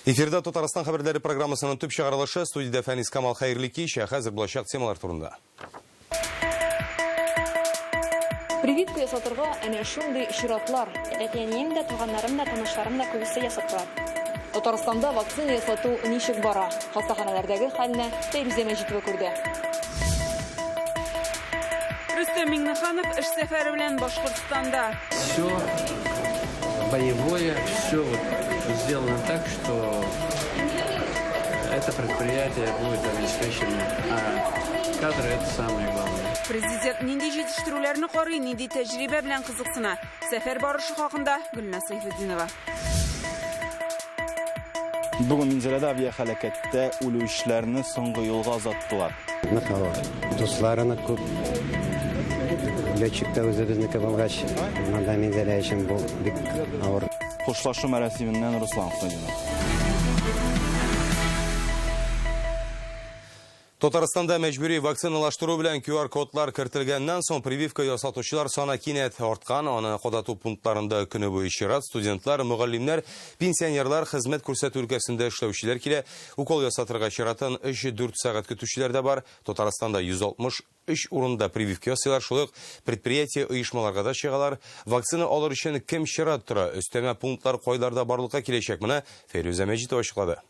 Эфирда Татарстан хәбәрләре программасының төп чыгарылышы. Студиядә Фәнис Камал, хәерле кич. Ә хәзер булачак темалар турында. Прививка ясатырга әнә шундый чиратлар. Әти-әнием дә, туганнарым да, танышларым да күбесе ясаттылар. Татарстанда вакцина ясату ничек бара? Хастаханәләрдәге хәлне Фәйрүзә Мәҗитова күрде. Рөстәм Миңнеханов эш сәфәре белән Башкортстанда. Все боевое, все вот сделано так, что это предприятие будет обеспечено. А кадры это самое главное. Президент нинди җитештерүләрне карый, нинди тәҗрибә белән кызыксына? Сәфәр барышы хакында Гөлназ Сәйфетдинова. Бүген Минзәләдә авиаһәлакәттә үлүчеләрне соңгы юлга озаттылар. Нык авыр. Дуслары нык күп. Летчик та үзебезнеке булгач, монда Минзәлә өчен бу бик авыр. Хушлашу мәрасименнән Руслан Хөснетдинов. Татарстанда мәҗбүри вакциналаштыру белән QR-кодлар кертелгәннән соң прививка ясатучылар саны кинәт арткан. Аны кадату пунктларында көне буе чират, студентлар, мөгаллимнәр, пенсионерлар, хезмәт күрсәтү өлкәсендә эшләүчеләр килә. Укол ясатырга чираттан 3-4 сәгать көтүчеләр дә бар. Татарстанда 163 урында прививка ясыйлар. Шулай ук предприятие, оешмаларга да чыгалар. Вакцина алыр өчен кем чират тора? Өстәмә пунктлар кайларда барлыкка киләчәк? Моны Фәйрүзә Мәҗитова ачыклады.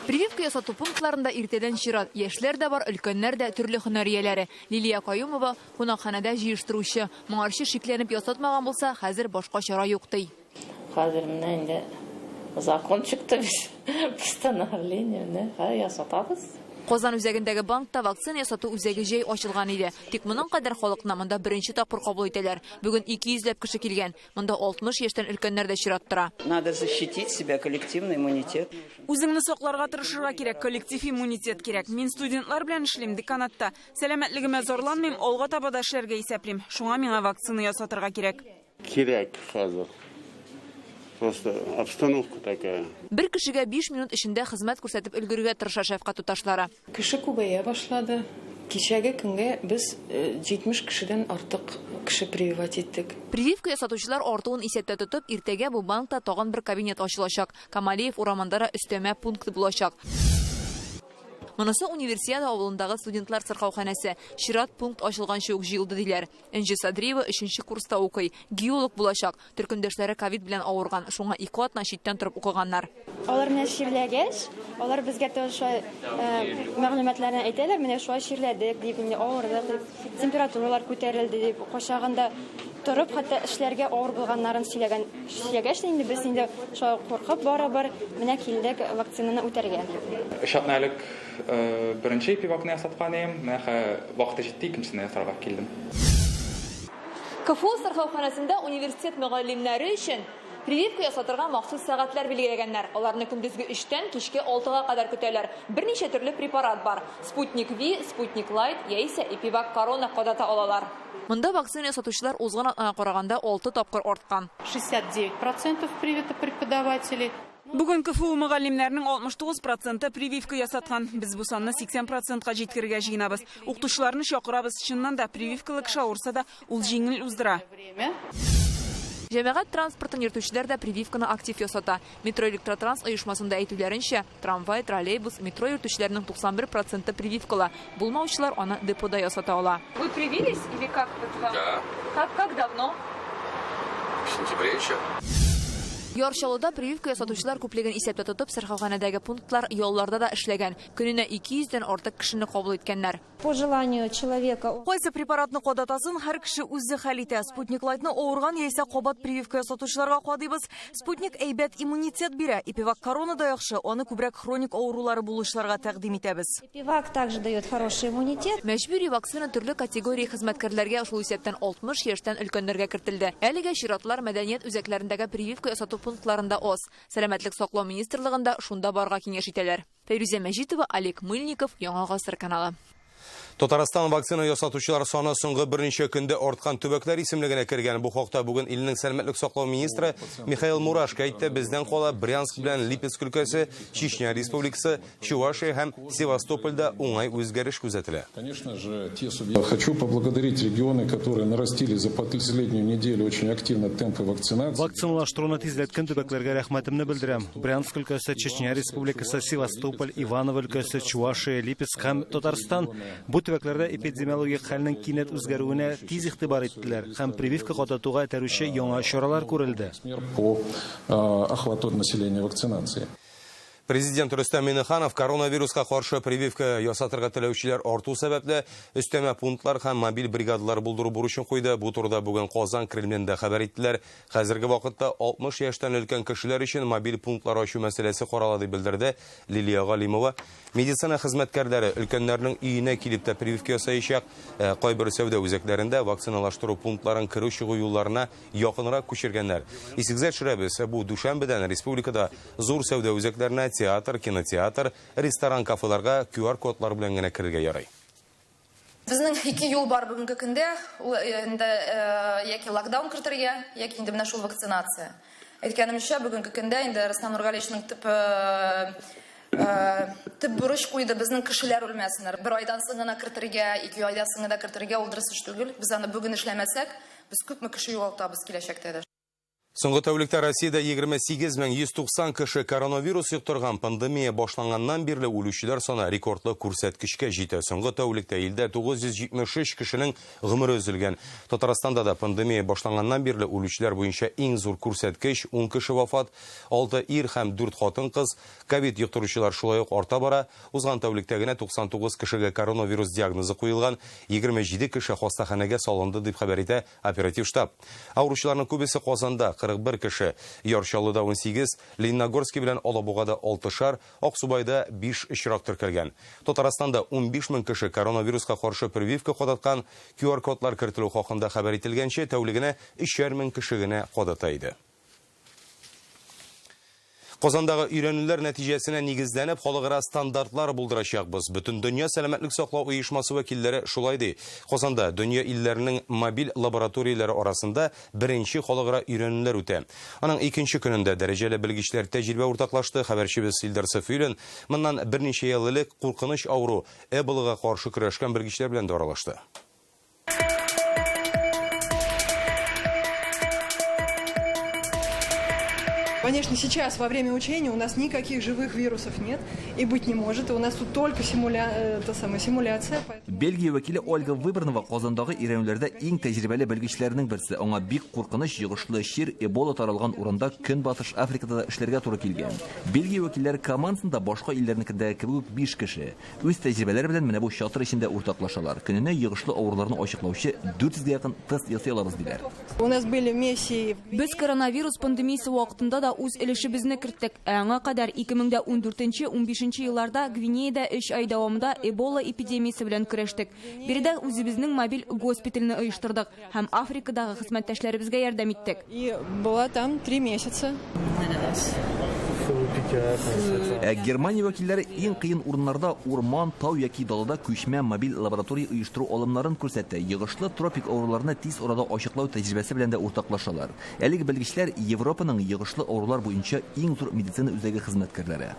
Прививка ясату пунктларында иртәдән чират. Яшьләр дә бар, өлкәннәр дә, төрле һөнәр ияләре. Лилия Каюмова кунакханәдә җыештыручы. Моңарчы шикләнеп ясатмаган булса, хәзер башка чара юк, ди. Хәзер менә инде закон чыкты бит, постановление, менә хәзер ясатабыз. Казан үзәгендәге банкта вакцина ясату үзәге җәй ачылган иде. Тик моның кадәр халыкны монда беренче тапкыр кабул итәләр. Бүген 200 ләп кеше килгән. Монда 60 яшьтән өлкәннәр дә чират тора. Надо защитить себя, коллективный иммунитет. Үзеңне сакларга тырышырга кирәк, коллектив иммунитет кирәк. Мин студентлар белән эшлим, деканатта. Сәламәтлегемә зарланмыйм, алга таба да эшләргә исәплим. Шуңа миңа вакцина ясатырга кирәк. Кирәк хәзер. Просто обстановка такая. Бер кешегә 5 минут эчендә хезмәт күрсәтеп өлгерергә тырыша шәфкать туташлары. Кеше күбәя башлады. Кичәге көнгә без 70 кешедән артык кеше прививать иттек. Прививка ясатучылар артуын исәптә тотып, иртәгә бу банкта тагын бер кабинет ачылачак. Камалиев урамында да өстәмә пункт булачак. Монысы Универсиада авылындагы студентлар сырхауханәсе. Чират пункт ачылганчы ук җыелды, диләр. Энҗе Садриева өченче курста укый. Геолог булачак. Төркемдәшләре ковид белән авырган, шуңа ике атна читтән торып укыганнар. Алар менә чирләгәч, алар безгә тоже шулай мәгълүматларны әйтәләр, менә шулай чирләдек дип, инде авырдык дип, температуралар күтәрелде дип, кайчагында торып хәтта эшләргә авыр булганнарын сөйләгән. Сөйләгәч тә инде без инде шулай куркып барыбер менә килдек вакцинаны үтәргә дип. Өч атна элек беренче эпивакны ясаткан идем, менә хәзер вакыты җитте, икенчесен ясарга килдем. КФУ сырхауханәсендә университет мөгаллимнәре өчен прививка ясатырга махсус сәгатьләр билгеләгәннәр. Аларны көндезге өчтән кичке алтыга кадәр көтәләр. Берничә төрле препарат бар. Спутник Ви, Спутник Лайт яисә Эпивак Корона кадата алалар. Монда вакцина ясатучылар узган атнага караганда алты тапкыр арткан. 69 процентов привито преподавателей. Бүген КФУ мөгаллимнәренең 69 проценты прививка ясаткан. Без бу санны 80 процентка җиткерергә җыенабыз. Укытучыларны чакырабыз. Чыннан да, прививкалы кеше авырса да, ул җиңел уздыра. Җәмәгать транспортын йөртүчеләр дә прививканы актив ясата. Метроэлектротранс оешмасында әйтүләренчә, трамвай, троллейбус, метро йөртүчеләрнең 91 проценты прививкалы. Булмаучылар аны депода ясата ала. Вы привились или как? Да. Как, как давно? В сентябре еще. Яр Чаллыда прививка ясатучылар күплеген исәптә тотып, сырхауханәдәге пунктлар ялларда да эшләгән. Көненә 200 дән артык кешене кабул иткәннәр. По желанию человека. Кайсы препаратны кадатасын һәр кеше үзе хәл итә. Спутник Лайтны авырган яисә кабат прививка ясатучыларга кадыйбыз. Спутник әйбәт иммунитет бирә. Эпивак Корона да яхшы, аны күбрәк хроник авырулары булучыларга тәкъдим итәбез. Эпивак также дает хороший иммунитет. Мәҗбүри вакцина төрле категория хезмәткәрләргә, шул исәптән 60 яшьтән өлкәннәргә кертелде. Әлегә чиратлар мәдәният үзәкләрендәге прививка ясату пунктларында аз. Сәламәтлек саклау министрлыгында шунда барырга киңәш итәләр. Фәйрүзә Мәҗитова, Олег Мыльников, Яңа Гасыр каналы. Татарстан вакцина ясатучылар саны соңгы берничә көндә арткан төбәкләр исемлегенә кергән. Бу хакта бүген илнең сәламәтлек саклау министры Михаил Мурашко әйтте. Бездән кала Брянск белән Липецк өлкәсе, Чечня Республикасы, Чувашия һәм Севастопольдә уңай үзгәреш күзәтелә. Конечно же, те субъекты. Хочу поблагодарить регионы, которые нарастили за последнюю неделю очень активно темпы вакцинации. Вакциналаштыруны тизләткән төбәкләргә рәхмәтемне белдерәм. Брянск өлкәсе, Чечня Республикасы, Севастополь, Иваново өлкәсе, Чувашия, Липецк һәм Татарстан. Бу төбәкләрдә эпидемиологик хәлнең кинәт үзгәрүенә тиз игътибар иттеләр һәм прививка кадатуга этәрүче яңа чаралар күрелде. По охвату населения вакцинации. Президент Рөстәм Миңнеханов коронавируска каршы прививка ясатырга теләүчеләр арту сәбәпле өстәмә пунктлар һәм мобиль бригадалар булдыру бурычын куйды. Бу турыда бүген Казан Кремлендә хәбәр иттеләр. Хәзерге вакытта 60 яшьтән өлкән кешеләр өчен мобиль пунктлар ачу мәсьәләсе карала, дип белдерде Лилия Галимова. Медицина хезмәткәрләре өлкәннәрнең өенә килеп тә прививка ясаячак. Кайбер сәүдә үзәкләрендә вакциналаштыру пунктларын керү-чыгу юлларына якынрак күчергәннәр. Исегезгә төшерәбез, бу дүшәмбедән республикада зур сәүдә үзәкләренә, театр, кинотеатр, ресторан, кафеларга QR-кодлар белән генә керергә ярый. Безнең ике юл бар бүгенге көндә. Ул инде яки локдаун кертергә, яки инде менә шул вакцинация. Әйткәнемчә, бүгенге көндә инде Рөстәм Нургалиевичның төп төп бурыч куйды, безнең кешеләр үлмәсеннәр. Бер айдан соң гына кертергә, 2 айдан соң гына кертергә ул дөрес эш түгел. Без аны бүген эшләмәсәк, без күпме кеше югалтабыз киләчәктә дә. Соңгы тәүлектә Россиядә 28190 кеше коронавирус йоктырган. Пандемия башланганнан бирле үлүчеләр саны рекордлы күрсәткечкә җитә. Соңгы тәүлектә илдә 973 кешенең гомере өзелгән. Татарстанда да пандемия башланганнан бирле үлүчеләр буенча иң зур күрсәткеч 10 кеше вафат, 6 ир һәм 4 хатын-кыз. Ковид йоктыручылар шулай ук арта бара. Узган тәүлектә генә 99 кешегә коронавирус диагнозы куелган, 27 кеше хастаханәгә салынды, дип хәбәр итә оператив штаб. Авыручыларның күбесе Казанда 41 кеше, Яр Чаллыда 18, Лениногорский белән Алабугада 6-шар, Аксубайда 5 очрак теркәлгән. Татарстанда 15 мең кеше коронавируска каршы прививка кадаткан. QR-кодлар кертелү хакында хәбәр ителгәнче тәүлегенә 3,5 мең кеше генә кадата иде. Казандагы өйрәнүләр нәтиҗәсенә нигезләнеп, халыкара стандартлар булдырачакбыз. Бөтендөнья сәламәтлек саклау оешмасы вәкилләре шулай ди. Казанда дөнья илләренең мобиль лабораторияләре арасында беренче халыкара өйрәнүләр үтә. Аның икенче көнендә дәрәҗәле белгечләр тәҗрибә уртаклашты. Хәбәрчебез Илдар Сафиуллин моннан берничә ел элек куркыныч авыру Эболага каршы көрәшкән белгечләр белән дә аралашты. Конечно, сейчас во время учения у нас никаких живых вирусов нет и быть не может. У нас тут только симуляция. Бельгия вәкиле Ольга Выборнова Казандагы өйрәнүләрдә иң тәҗрибәле белгечләрнең берсе. Аңа бик куркыныч йогышлы чир Эбола таралган урында Көнбатыш Африкада да эшләргә туры килгән. Бельгия вәкилләре командасында башка илләрнекендәге кебек үк 5 кеше. Үз тәҗрибәләре белән менә бу чатыр эчендә уртаклашалар. Көненә йогышлы авыруларны ачыклаучы 400гә якын тест ясый алабыз, диләр. У нас были миссии. Без коронавирус пандемиясе вакытында да үз өлешебезне керттек. Ә аңа кадәр 2014-15 елларда Гвинеяда 3 ай дәвамында Эбола эпидемиясе белән көрәштек. Биредә үзебезнең мобиль госпитальне оештырдык һәм Африкадагы хезмәттәшләребезгә ярдәм иттек. И была там 3 месяца. Ә Германия вәкилләре иң кыен урыннарда урман, тау яки далада күчмә мобиль лаборатория оештыру алымнарын күрсәтә. Йогышлы тропик авыруларны тиз арада ачыклау тәҗрибәсе белән дә уртаклашалар. Әлеге белгечләр Европаның йогышлы авырулар буенча иң зур медицина үзәге хезмәткәрләре.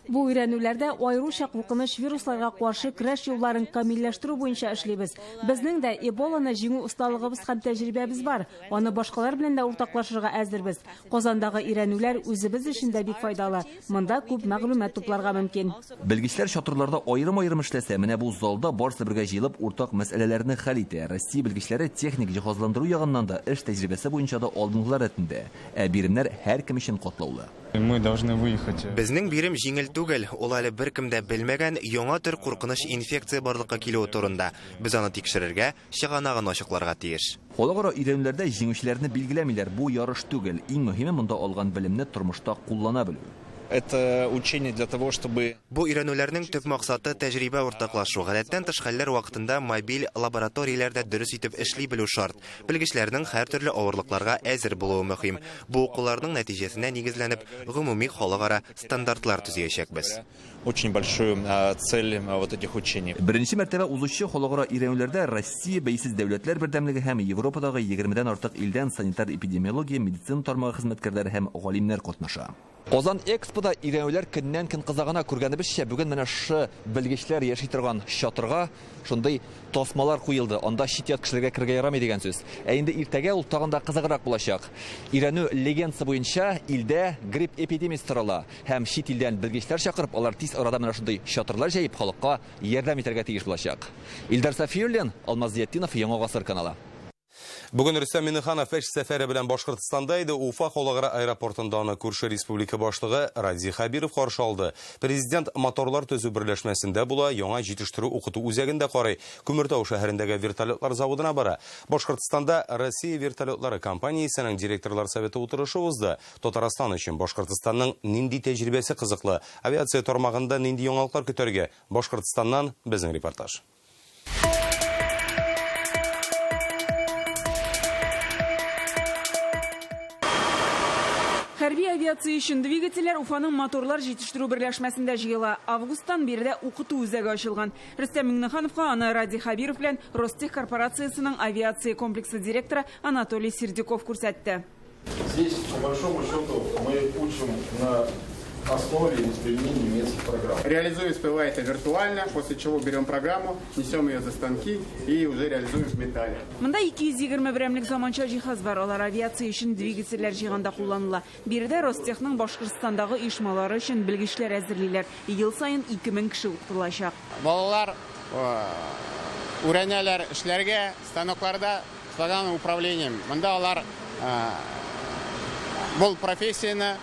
Бу өйрәнүләрдә аеруча куркыныч вирусларга каршы көрәш юлларын камилләштерү буенча эшлибез. Безнең дә Эболаны җиңү осталыгыбыз һәм тәҗрибәбез бар. Аны башкалар белән дә уртаклашырга әзербез. Казандагы өйрәнүләр үзебез өчен дә бик файдалы. Монда күп мәгълүмат тупларга мөмкин. Белгечләр чатырларда аерым-аерым эшләсә, менә бу залда барысы бергә җыелып уртак мәсьәләләрне хәл итә. Россия белгечләре техник җиһазландыру ягыннан да, эш тәҗрибәсе буенча да алдынгылар рәтендә. Ә биремнәр һәркем өчен катлаулы. Мы должны выехать. Безнең бирем җиңел түгел. Ул әле беркем дә белмәгән яңа төр куркыныч инфекция барлыкка килүе турында. Без аны тикшерергә, чыганагын ачыкларга тиеш. Халыкара өйрәнүләрдә җиңүчеләрне билгеләмиләр. Бу ярыш түгел. Иң мөһиме монда алган белемне тормышта куллана белү. Это учение для того, чтобы... Бу өйрәнүләрнең төп максаты тәҗрибә уртаклашу. Гадәттән тыш хәлләр вакытында мобиль лабораторияләрдә дөрес итеп эшли белү шарт. Белгечләрнең һәртөрле авырлыкларга әзер булуы мөһим. Бу укуларның нәтиҗәсенә нигезләнеп, гомуми халыкара стандартлар төзиячәкбез. Очень большую цель вот этих учений. Беренче мәртәбә узучы халыкара өйрәнүләрдә Россия, Бәйсез дәүләтләр бердәмлеге һәм Европадагы 20-дән артык илдән санитар эпидемиология, медицина тармагы хезмәткәрләре һәм галимнәр катнаша. Казан Экспода өйрәнүләр көннән-көн кыза гына. Күргәнебезчә, бүген менә шушы белгечләр яши торган чатырга шундый тасмалар куелды. Анда чит-ят кешеләргә керергә ярамый дигән сүз. Ә инде иртәгә ул тагын да кызыграк булачак. Өйрәнү легендасы буенча илдә грипп эпидемиясе тарала һәм чит илдән белгечләр чакырып, алар тиз арада менә шундый чатырлар җәеп халыкка ярдәм итәргә тиеш булачак. Илдар Сафиуллин, Алмаз Зиятдинов, Яңа Гасыр каналы. Бүген Рөстәм Миңнеханов эш сәфәре белән Башкортстанда иде. Уфа халыкара аэропортында аны күрше республика башлыгы Радий Хәбиров каршы алды. Президент моторлар төзү берләшмәсендә була, яңа җитештерү укыту үзәгендә карый. Күмертау шәһәрендәге вертолетлар заводына бара. Башкортстанда Россия вертолетлары компаниясенең директорлар советы утырышы узды. Татарстан өчен Башкортстанның нинди тәҗрибәсе кызыклы? Авиация тармагында нинди яңалыклар көтәргә? Башкортстаннан безнең репортаж. Хәрби авиация өчен двигательләр Уфаның моторлар җитештерү берләшмәсендә җыела. Августтан биредә укыту үзәге ачылган. Рөстәм Миңнехановка аны Радий Хәбиров белән Ростех корпорациясенең авиация комплексы директоры Анатолий Сердюков күрсәтте. Здесь, по большому счету, мы учим на основе применения немецких программ. Реализуем СПВА это виртуально, после чего берем программу, несем ее за станки и уже реализуем в металле. Монда 220 берәмлек заманча җиһаз бар. Алар авиация өчен двигательләр җыйганда кулланыла. Биредә Ростехның Башкортстандагы оешмалары өчен белгечләр әзерлиләр. Ел саен 2000 кеше укытылачак. Балалар өйрәнәләр эшләргә станокларда с управлением. Монда алар бу профессияне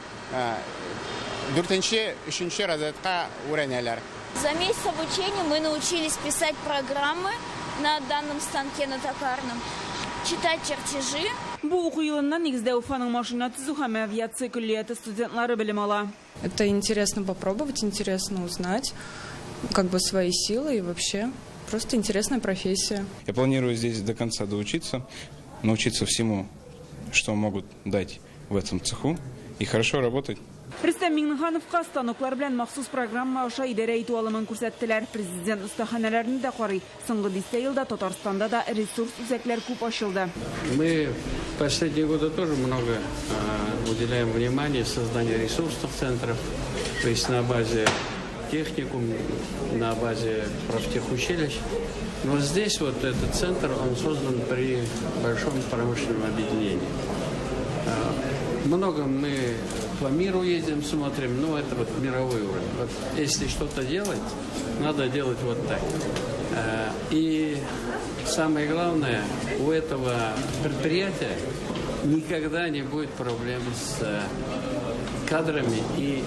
дүртенче, өченче разрядка өйрәнәләр. За месяц обучения мы научились писать программы на данном станке, на токарном, читать чертежи. Бу уку елыннан нигездә Уфаның машина төзү һәм авиация көллияте студентлары белем ала. Это интересно попробовать, интересно узнать, как бы свои силы и вообще просто интересная профессия. Я планирую здесь до конца доучиться, научиться всему, что могут дать в этом цеху, и хорошо работать. Рөстәм Миңнехановка станоклар белән махсус программа аша идарә итү алымын күрсәттеләр. Президент остаханәләрне дә карый. Соңгы дистә елда Татарстанда да ресурс үзәкләр күп ачылды. Мы в последние годы тоже много уделяем внимания созданию ресурсных центров, то есть на базе техникум, на базе профтехучилищ. Но здесь вот этот центр, он создан при большом промышленном объединении. Много мы по миру ездим, смотрим, но это вот мировой уровень. Вот если что-то делать, надо делать вот так. И самое главное, у этого предприятия никогда не будет проблем с кадрами и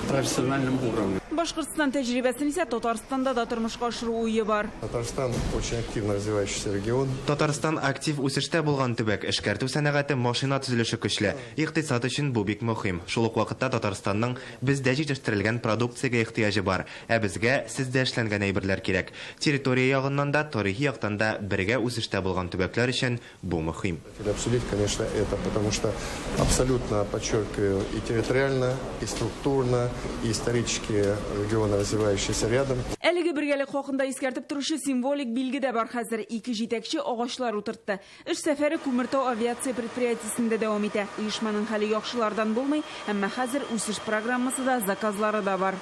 профессиональным уровнем. Башкортстан тәҗрибәсен исә Татарстанда да тормышка ашыру уе бар. Татарстан очень активно развивающийся регион. Татарстан актив үсештә булган төбәк, эшкәртү сәнәгате, машина төзелеше көчле. Икътисад өчен бу бик мөһим. Шул ук вакытта Татарстанның бездә җитештерелгән продукциягә ихтыяҗы бар. Ә безгә сездә эшләнгән әйберләр кирәк. Территория ягыннан да, тарихи яктан да бергә үсештә булган төбәкләр өчен бу мөһим. Обсудить, конечно, это, потому что абсолютно подчеркиваю, и территориально, и структурно, и исторически регионы, развивающиеся рядом. Әлеге бергәлек хакында искәртеп торучы символик билге дә бар хәзер. Ике җитәкче агачлар утыртты. Эш сәфәре Күмертау авиация предприятиесендә дәвам итә. Оешманың хәле яхшылардан булмый, әмма хәзер үсеш программасы да, заказлары да бар.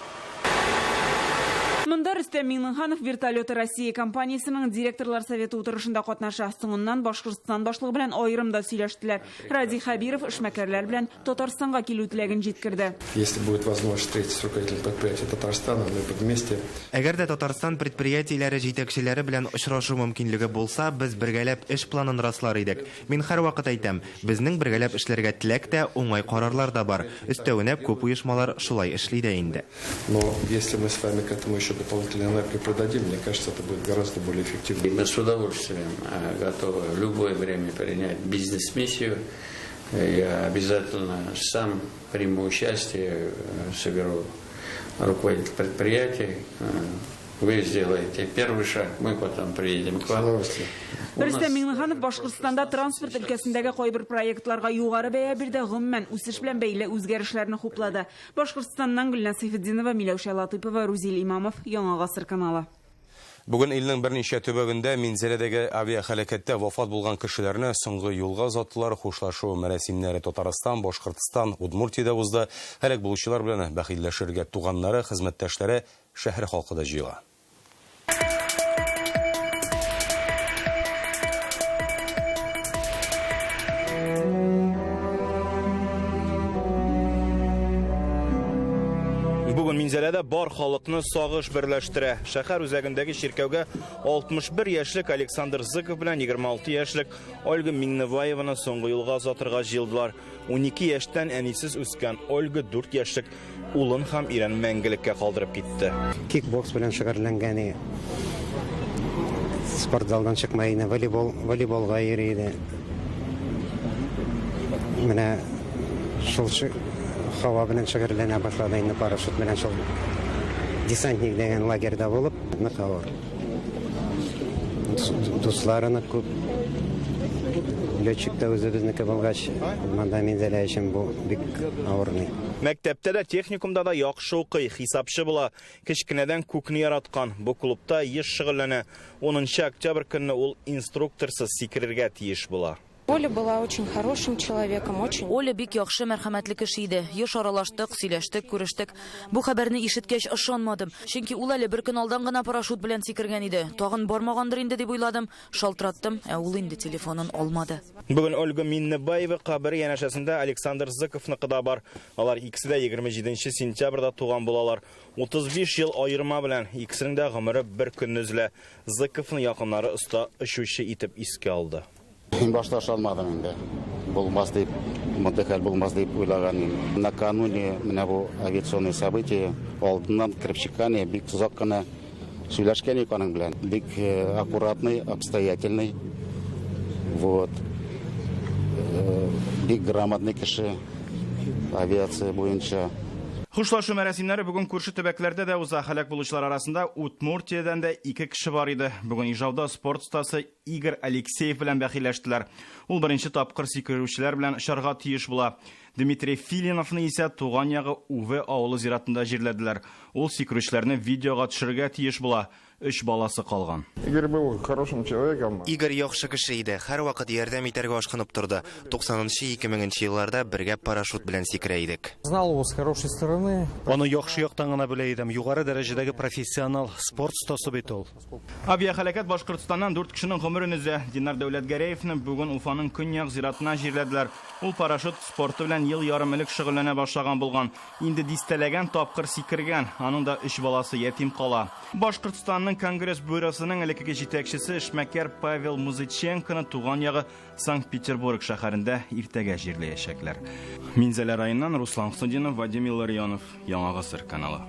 Монда Рөстәм Миңнеханов Вертолеты России компаниясенең директорлар советы утырышында катнаша. Соңыннан Башкортстан башлыгы белән аерым да сөйләштеләр. Радий Хәбиров эшмәкәрләр белән Татарстанга килү теләген җиткерде. Если будет возможность встретиться с руководителем предприятия Татарстана, мы вместе. Әгәр дә Татарстан предприятиеләре җитәкчеләре белән очрашу мөмкинлеге булса, без бергәләп эш планын раслар идек. Мин һәрвакыт әйтәм, безнең бергәләп эшләргә теләк тә, уңай карарлар да бар. Өстәвенә күп оешмалар шулай эшли дә инде. Но если мы с вами к этому еще дополнительную энергию придадим, мне кажется, это будет гораздо более эффективно. И мы с удовольствием готовы в любое время принять бизнес-миссию. Я обязательно сам приму участие, соберу руководитель предприятий. Вы сделаете первый шаг, мы потом приедем к вам. Рөстәм Миңнеханов Башкортстанда транспорт өлкәсендәге кайбер проектларга югары бәя бирде, гомумән үсеш белән бәйле үзгәрешләрне хуплады. Башкортстаннан Гөлназ Сәйфетдинова, Миләүшә Латыпова, Рузил Имамов, Яңа Гасыр каналы. Бүген илнең берничә төбәгендә Минзәләдәге авиаһәлакәттә вафат булган кешеләрне соңгы юлга озаттылар. Хушлашу мәрасимнәре Татарстан, Башкортстан, Удмуртиядә узды. Һәлак булучылар белән бәхилләшергә туганнары, хезмәттәшләре, шәһәр халкы да җыела. Бүген Минзәләдә бар халыкны сагыш берләштерә. Шәһәр үзәгендәге чиркәүгә 61 яшьлек Александр Зыков белән 26 яшьлек Ольга Миңнебаеваны соңгы юлга озатырга җыелдылар. 12 яшьтән әнисез үскән Ольга 4 яшьлек улын һәм ирен мәңгелеккә калдырып китте. Кикбокс белән шөгыльләнгән, спортзалдан чыкмай иде, волейболга йөри иде. Менә шул һава белән шөгыльләнә башлады инде, парашют белән шул десантник дигән лагерьда булып, нык авыр. Дуслары нык күп. Летчик та үзебезнеке булгач, монда Минзәлә өчен бу бик авыр. Мәктәптә дә, техникумда да яхшы укый, хисапчы була. Кечкенәдән күкне яраткан. Бу клубта еш шөгыльләнә. 10 октябрь көнне ул инструкторсыз сикерергә тиеш була. Оля была очень хорошим человеком, очень. Оля бик яхшы, мәрхәмәтле кеше иде. Еш аралаштык, сөйләштек, күрештек. Бу хәбәрне ишеткәч ышанмадым. Чөнки ул әле бер көн алдан гына парашют белән сикергән иде. Тагын бармагандыр инде дип уйладым. Шалтыраттым, ә ул инде телефонын алмады. Бүген Ольга Миннебаева кабере янәшәсендә Александр Зыковныкы да бар. Алар икесе дә 27 сентябрьдә туган булалар. 35 ел аерма белән икесенең дә гомере бер көнне өзелә. Зыковны якыннары оста очучы итеп искә алды. Мин башта ышанмадым инде. Булмас дип, мондый хәл булмас дип уйлаган идем. Накануне менә бу авиационный событие алдыннан кереп чыккан, бик озак кына сөйләшкән идек аның белән. Бик аккуратный, обстоятельный. Вот. Бик грамотный кеше авиация буенча. Хушлашу мәрасимнәре бүген күрше төбәкләрдә дә уза. Һәлак булучылар арасында Удмуртиядән дә 2 кеше бар иде. Бүген Ижауда спорт остасы Игорь Алексеев белән бәхилләштеләр. Ул беренче тапкыр сикерүчеләр белән очарга тиеш була. Дмитрий Филиновны исә туган ягы Уве авылы зиратында җирләделәр. Ул сикерүчеләрне видеога төшерергә тиеш була. 3 баласы калган. Игорь был хорошим человеком. Игорь яхшы кеше иде. Һәрвакыт ярдәм итәргә ашкынып торды. 90-2000 елларда бергә парашют белән сикерә идек. Знал его с хорошей стороны. Аны яхшы яктан гына белә идем. Югары дәрәҗәдәге профессионал, спорт остасы бит ул. Авиаһәлакәт Башкортстаннан 4 кешенең гомерен өзә. Динар Дәүләтгәрәевны бүген Уфаның көньяк зиратына җирләделәр. Ул парашют спорты белән ел ярым элек шөгыльләнә башлаган булган. Инде дистәләгән тапкыр сикергән. Аның да 3 баласы ятим кала. Башкортстанның Конгресс бюросының элеккеге җитәкчесе эшмәкәр Павел Музыченконы туган ягы Санкт-Петербург шәһәрендә иртәгә җирләячәкләр. Минзәлә районыннан Руслан Хусудинов, Вадим Илларионов, Яңа Гасыр каналы.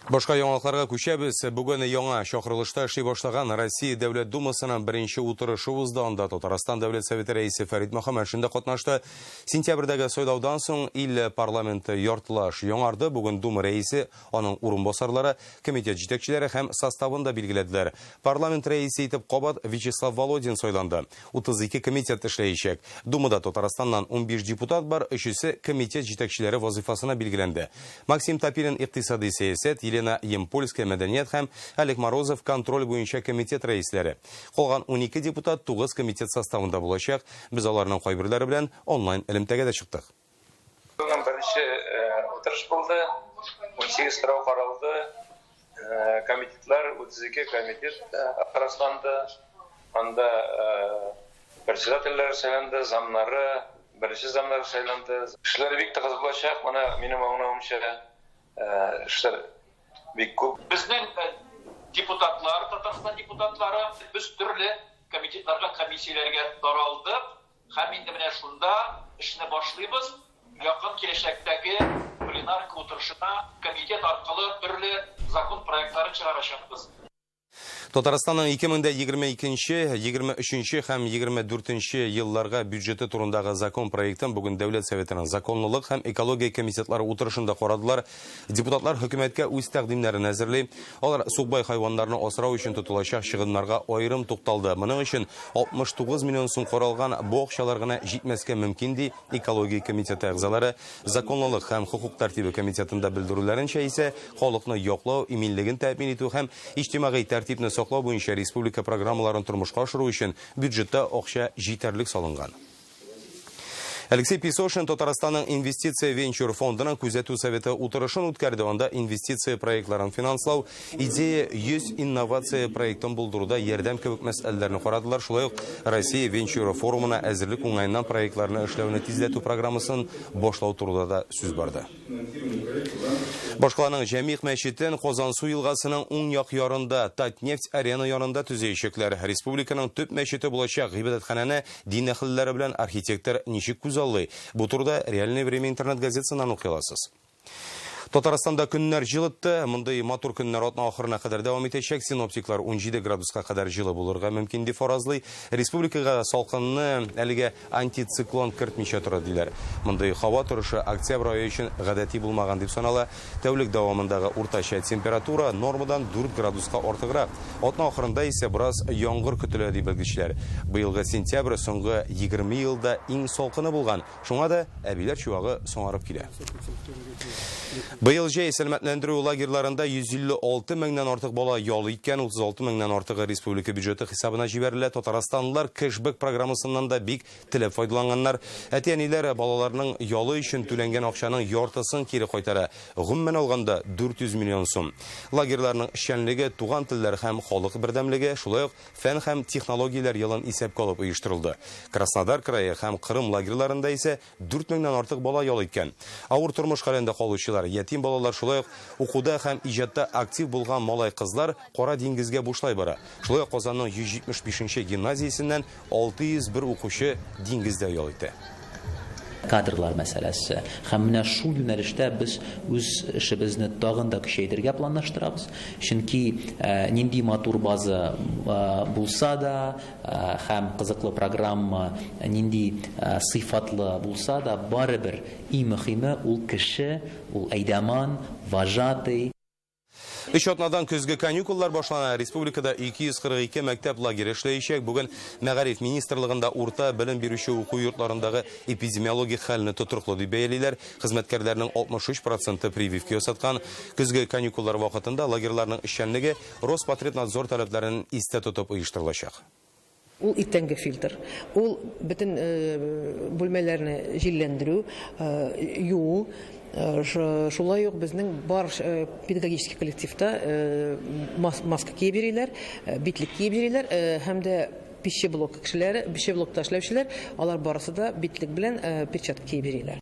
Башка яңалыкларга күчәбез. Бүген яңа чакырылышта эшли башлаган Россия Дәүләт Думасының беренче утырышы узды. Анда Татарстан Дәүләт Советы рәисе Фәрит Мөхәммәтшин дә катнашты. Сентябрьдәге сайлаудан соң ил парламенты яртылаш яңарды. Бүген Дума рәисе, аның урынбасарлары, комитет җитәкчеләре һәм составын да билгеләделәр. Парламент рәисе итеп кабат Вячеслав Володин сайланды. 32 комитет эшләячәк. Думада Татарстаннан 15 депутат бар, өчесе комитет җитәкчеләре вазифасына билгеләнде. Максим Топилин икътисади сәясәт, Елена Емпольская мәдәният һәм Олег Морозов контроль буенча комитет рәисләре. Калган 12 депутат 9 комитет составында булачак. Без аларның кайберләре белән онлайн элемтәгә дә чыктык. Бүген беренче утырыш булды. 18 сорау каралды. Комитетлар 32 комитет расланды. Анда председательләр сайланды, замнары, беренче замнары сайланды. Эшләр бик тыгыз булачак. Моны минем аңлавымча, эшләр бик күп. Безнең депутатлар, Татарстан депутатлары, без төрле комитетларга, комиссияләргә таралдык. Һәм инде менә шунда эшне башлыйбыз. Якын киләчәктәге пленар утырышына комитет аркылы төрле закон проектлары чыгарачакбыз. Татарстанның 2022, 23 һәм 24 елларга бюджеты турындагы закон проектын бүген Дәүләт Советының законлылык һәм экология комитетлары утырышында карадылар. Депутатлар хөкүмәткә үз тәкъдимнәрен әзерли. Алар сукбай хайваннарны асрау өчен тотылачак чыгымнарга аерым тукталды. Моның өчен 69 миллион сум каралган, бу акчалар гына җитмәскә мөмкин, ди экология комитеты әгъзалары. Законлылык һәм хокук тәртибе комитетында белдерүләренчә исә, халыкны яклау, иминлеген тәэмин итү һәм иҗтимагый тәртипне саклау буенча республика программаларын тормышка ашыру өчен бюджетта акча җитәрлек салынган. Алексей Песошин Татарстанның инвестиция венчур фондының күзәтү советы утырышын үткәрде. Анда инвестиция проектларын финанслау, Идея 100 инновация проектын булдыруда ярдәм кебек мәсьәләләрне карадылар. Шулай ук Россия венчура форумына әзерлек уңаеннан проектларны эшләүне тизләтү программасын башлау турында да сүз барды. Башкаланың Җәмигъ мәчетен Казансу елгасының уң як ярында, Татнефть арена янында төзеячәкләр. Республиканың төп мәчете булачак гыйбадәтханәне дин әһелләре белән архитектор ничек күзаллый? Бу турыда Реальное время интернет-газетасыннан укый аласыз. Татарстанда көннәр җылытты. Мондый матур көннәр атна ахырына кадәр дәвам итәчәк. Синоптиклар 17 градуска кадәр җылы булырга мөмкин дип фаразлый. Республикага салкынны әлегә антициклон кертмичә тора диләр. Мондый һава торышы октябрь ае өчен гадәти булмаган дип санала. Тәүлек дәвамындагы уртача температура нормадан 4 градуска артыграк. Атна ахырында исә бераз яңгыр көтелә ди белгечләр. Быелгы сентябрь соңгы 20 елда иң салкыны булган. Шуңа да әбиләр чуагы соңарып килә. Быел җәй сәламәтләндерү лагерьларында 156 меңнән артык бала ял иткән, 36 меңнән артыгы республика бюджеты хисабына җибәрелә. Татарстанлылар кэшбэк программасыннан да бик теләп файдаланганнар. Әти-әниләр балаларның ялы өчен түләнгән акчаның яртысын кире кайтара. Гомумән алганда, 400 миллион сум. Лагерьларның эшчәнлеге туган телләр һәм халык бердәмлеге, шулай ук Фән һәм технологияләр елын исәпкә алып оештырылды. Краснодар крае һәм Кырым лагерьларында исә 4 меңнән артык бала ял иткән. Авыр тормыш хәлендә калучылар, ятим балалар, шулай ук укуда һәм иҗатта актив булган малай-кызлар Кара диңгезгә бушлай бара. Шулай ук Казанның 175 нче гимназиясеннән 601 укучы диңгездә ял итә. Кадрлар мәсьәләсе. Һәм менә шул юнәлештә без үз эшебезне тагын да көчәйтергә планлаштырабыз. Чөнки нинди матур база булса да һәм кызыклы программа нинди сыйфатлы булса да, барыбер иң мөхиме ул кеше, ул әйдаман, вожатый. Өч атнадан көзге каникуллар башлана. Республикада 242 мәктәп лагере эшләячәк. Бүген Мәгариф министрлыгында урта белем бирүче уку йортларындагы эпидемиологик хәлне тотрыклы дип бәялиләр. Хезмәткәрләрнең 63 проценты прививка ясаткан. Көзге каникуллар вакытында лагерьларның эшчәнлеге Роспотребнадзор таләпләрен истә тотып оештырылачак. Ул иртәнге фильтр. Ул бөтен бүлмәләрне җилләндерү, юу, шулай ук безнең бар педагогический коллективта маска киеп йөриләр, битлек киеп йөриләр һәм дә пищеблок кешеләре, пищеблокта эшләүчеләр, алар барысы да битлек белән перчатка киеп йөриләр.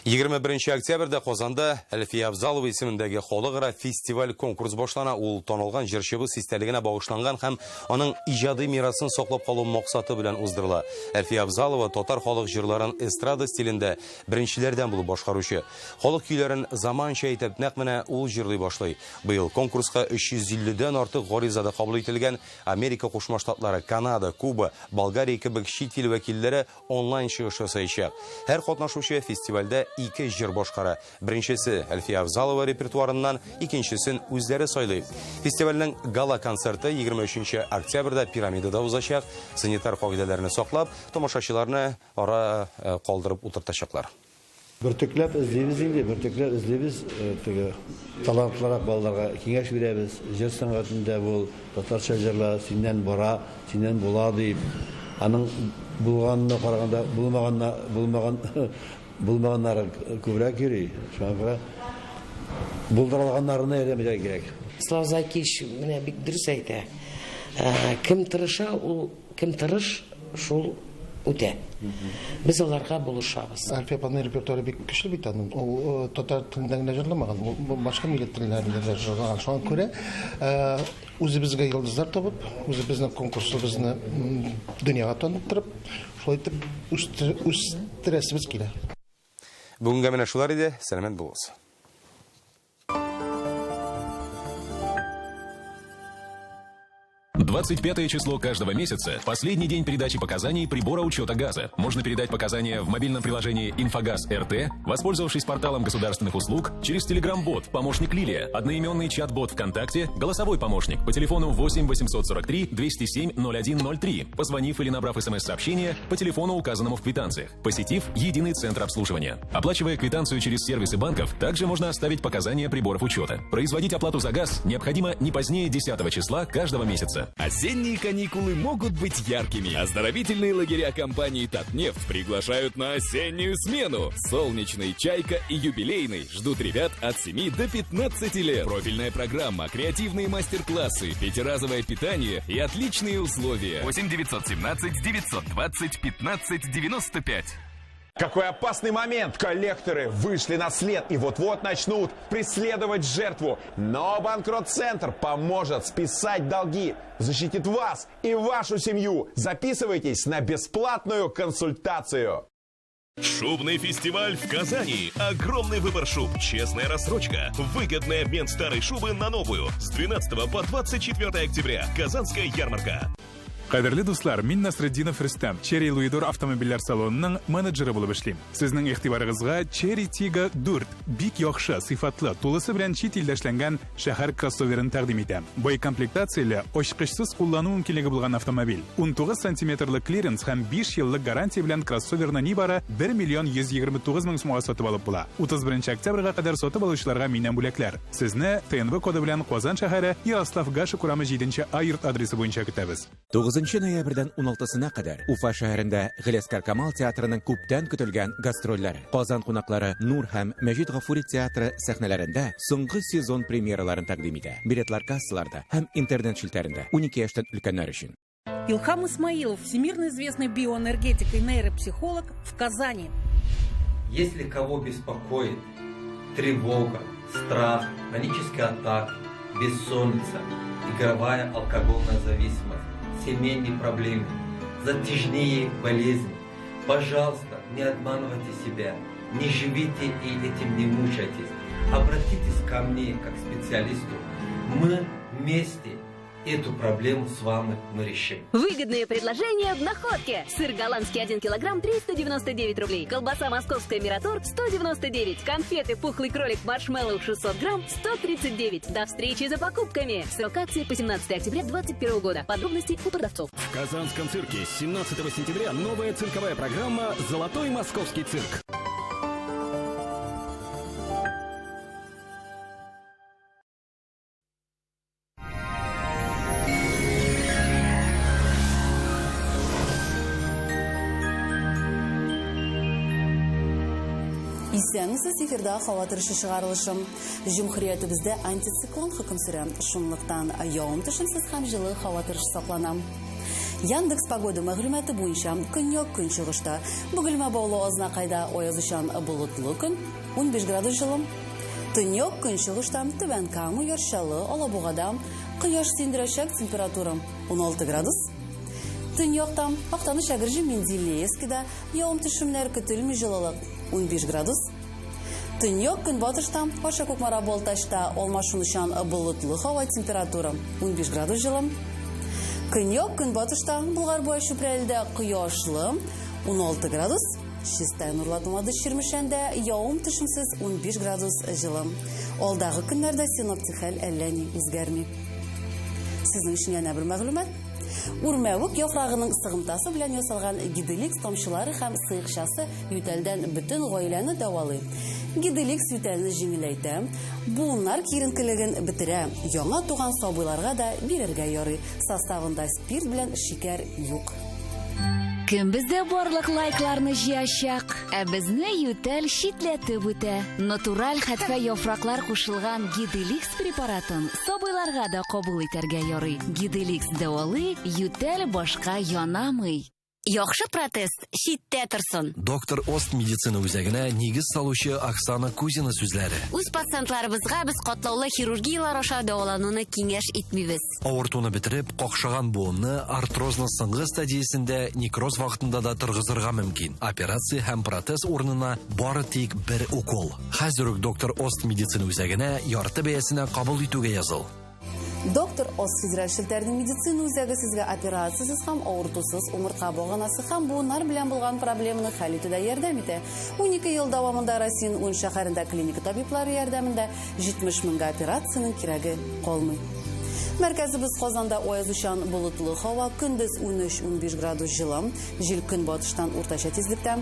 21 октябрьдә Казанда Әлфия Авзалова исемендәге халыкара фестиваль-конкурс башлана. Ул танылган җырчыбыз истәлегенә багышланган һәм аның иҗади мирасын саклап калу максаты белән уздырыла. Әлфия Авзалова татар халык җырларын эстрада стилендә беренчеләрдән булып башкаручы. Халык көйләрен заманча итеп нәкъ менә ул җырлый башлый. Быел конкурска 350 дән артык гариза да кабул ителгән. Америка Кушма Штатлары, Канада, Куба, Болгария кебек чит ил вәкилләре онлайн чыгыш ясаячак. Һәр катнашучы фестивальдә ике җыр башкара. Беренчесе Әлфия Авзалова репертуарыннан, икенчесен үзләре сайлый. Фестивальнең гала-концерты 23 октябрьдә Пирамидада узачак. Санитар кагыйдәләрне саклап, тамашачыларны ара э, калдырып утыртачаклар. Бөртекләп эзлибез инде, бөртекләп эзлибез. Э, теге талантлырак балаларга киңәш бирәбез. Җыр сәнгатендә бул, татарча җырла, синнән бара, синнән була дип. Аның булганына караганда булмаганна булмаган булмаганнары күбрәк йөри. Шуңа күрә булдыра алганнарына ярдәм итәргә кирәк. Слава Закич менә бик дөрес әйтә. Э, кем тырыша, ул Кем тырыш, шул үтә. Без аларга булышабыз. Әлфия апаның репертуары бик көчле бит аның. Ул татар телендә генә җырламаган, ул башка милләт телләрендә дә җырлаган. Шуңа күрә үзебезгә йолдызлар табып, үзебезнең конкурсыбызны дөньяга таныттырып, шулай итеп үстерәсебез килә. Бүгенгә менә шулар иде. Сәламәт булыгыз. 25 число каждого месяца – последний день передачи показаний прибора учета газа. Можно передать показания в мобильном приложении «Инфогаз РТ», воспользовавшись порталом государственных услуг, через Телеграм-бот «Помощник Лилия», одноименный чат-бот ВКонтакте, голосовой помощник по телефону 8 843 207 0103, позвонив или набрав смс-сообщение по телефону, указанному в квитанциях, посетив единый центр обслуживания. Оплачивая квитанцию через сервисы банков, также можно оставить показания приборов учета. Производить оплату за газ необходимо не позднее 10 числа каждого месяца. Осенние каникулы могут быть яркими. Оздоровительные лагеря компании «Татнефть» приглашают на осеннюю смену. Солнечный, «Чайка» и «Юбилейный» ждут ребят от 7 до 15 лет. Профильная программа, креативные мастер-классы, пятиразовое питание и отличные условия. 8 917 920 15 95. Какой опасный момент! Коллекторы вышли на след и вот-вот начнут преследовать жертву. Но Банкрот-центр поможет списать долги, защитит вас и вашу семью. Записывайтесь на бесплатную консультацию. Шубный фестиваль в Казани. Огромный выбор шуб, честная рассрочка, выгодный обмен старой шубы на новую. С 12 по 24 октября. Казанская ярмарка. Кадерле дуслар, мин Насретдинов Рөстәм, Chery Louis d'Or автомобильләр салонының менеджеры булып эшлим. Сезнең игътибарыгызга Chery Tiggo 4 бик яхшы, сыйфатлы, тулысы белән чит илдә эшләнгән шәһәр кроссоверын тәкъдим итәм. Бай комплектацияле, очкычсыз куллану мөмкинлеге булган автомобиль. 19 сантиметрлы клиренс һәм 5 еллык гарантия белән кроссоверны нибары 1 миллион 129 мең сумга сатып алып була. 31 октябрьгә кадәр сатып алучыларга миннән бүләкләр. Сезне ТНВ коды белән Казан шәһәре Ярослав Гашек урамы 7 А йорт адресы буенча көтәбез. 9 ноябрьдән 16-сына кадәр Уфа шәһәрендә Галиәсгар Камал театрының күптән көтелгән гастрольләре. Казан кунаклары Нур һәм Мәҗит Гафури театры сәхнәләрендә соңгы сезон премьераларын тәкъдим итә. Билетлар кассаларда һәм интернет челтәрендә 12 яшьтән өлкәннәр өчен. Илхам Исмаилов, всемирно известный биоэнергетик и нейропсихолог в Казани. Если кого беспокоит тревога, страх, панические атаки, бессонница, игровая алкогольная зависимость, семейные проблемы, затяжные болезни, пожалуйста, не обманывайте себя, не живите и этим не мучайтесь. Обратитесь ко мне как специалисту. Мы вместе эту проблему с вами мы решим. Выгодные предложения в Находке. Сыр голландский 1 килограмм 399 рублей. Колбаса московская Мираторг 199. Конфеты пухлый кролик маршмеллоу 600 грамм 139. До встречи за покупками. Срок акции по 17 октября 2021 года. Подробности у продавцов. В Казанском цирке с 17 сентября новая цирковая программа «Золотой московский цирк». Исәнмесез, эфирда һава торышы чыгарылышы. Җөмһүриятебездә антициклон хөкем сөрә. Шунлыктан явым-төшемсез һәм җылы һава торышы саклана. Яндекс Погода мәгълүматы буенча көньяк көнчыгышта Бөгелмә Баулы Азнакайда аязучан болытлы көн, 15 градус җылы. Төньяк көнчыгышта Түбән Кама, Яр Чаллы, Алабугада кояш сөендерәчәк, температура 16 градус. Төньякта Актаныш, Әгерҗе, Менделеевскида явым-төшемнәр көтелми, җылылык 15 градус. Төньяк көнбатышта Арча, Кукмара, Балтачта алмашынучан болытлы һава, температура 15 градус җылы. Көньяк көнбатышта Болгар, Буа, Чүпрәледә кояшлы 16 градус. Чистай, Нурлат, Мамадыш, Чирмешәндә явым-төшемсез 15 градус җылы. Алдагы көннәрдә синоптик хәл әллә ни үзгәрми. Сезнең өчен янә бер мәгълүмат. Үрмәвек яфрагының сыгымтасы белән ясалган Гиделикс тамчылары һәм сыекчасы ютәлдән бөтен гаиләне дәвалый. Гиделикс ютәлне җиңеләйтә, буыннар киеренкелеген бетерә, яңа туган сабыйларга да бирергә ярый. Составында спирт белән шикәр юк. Кем бездә барлык лайкларны җыячак, ә безне ютәл читләтеп үтә. Натураль хәтфә яфраклар кушылган Гиделикс препаратын сабыйларга да кабул итәргә ярый. Гиделикс дәвалый, ютәл башка янамый. Яхшы протез читтә торсын. Доктор Ост медицина үзәгенә нигез салучы Оксана Кузина сүзләре. Үз пациентларыбызга без катлаулы хирургияләр аша дәвалануны киңәш итмибез. Авыртуны бетереп, какшаган буынны артрозның соңгы стадиясендә некроз вакытында да торгызырга мөмкин. Операция һәм протез урынына бары тик бер укол. Хәзер үк Доктор Ост медицина үзәгенә ярты бәясенә кабул итүгә языл. Доктор Оз федераль челтәренең медицина үзәге сезгә операциясез һәм авыртусыз умыртка баганасы һәм буыннар белән булган проблеманы хәл итүдә ярдәм итә. 12 ел дәвамында Россиянең ун шәһәрендә клиника табиблары ярдәмендә 70 меңгә операциянең кирәге калмый. Мәркәзебез Казанда аязучан болытлы һава, көндез 13-15 градус җылы, җил көнбатыштан уртача тизлектә.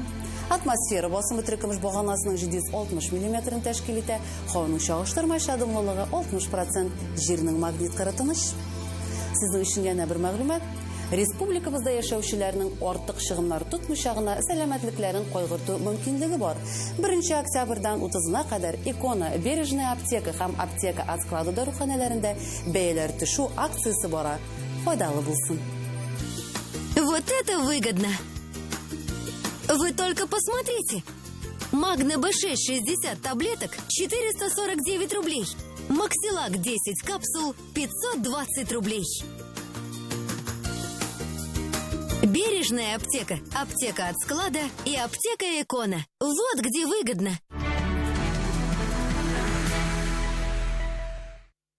Атмосфера басымы терекөмеш баганасының 760 миллиметрын тәшкил итә. Һаваның чагыштырмача дымлылыгы 60 процент, җирнең магнит кыры тыныч. Сезнең өчен янә бер мәгълүмат. Республикабызда яшәүчеләрнең артык чыгымнар тотмыйча гына сәламәтлекләрен кайгырту мөмкинлеге бар. 1 октябрьдән 30-на кадәр Икона, Бережная аптека һәм Аптека от склада даруханәләрендә бәяләр төшү акциясе бара. Файдалы булсын. Вот это выгодно! Вы только посмотрите! Магна Б6 60 таблеток 449 рублей. Максилак 10 капсул 520 рублей. Бережная аптека, аптека от склада и аптека Экона. Вот где выгодно.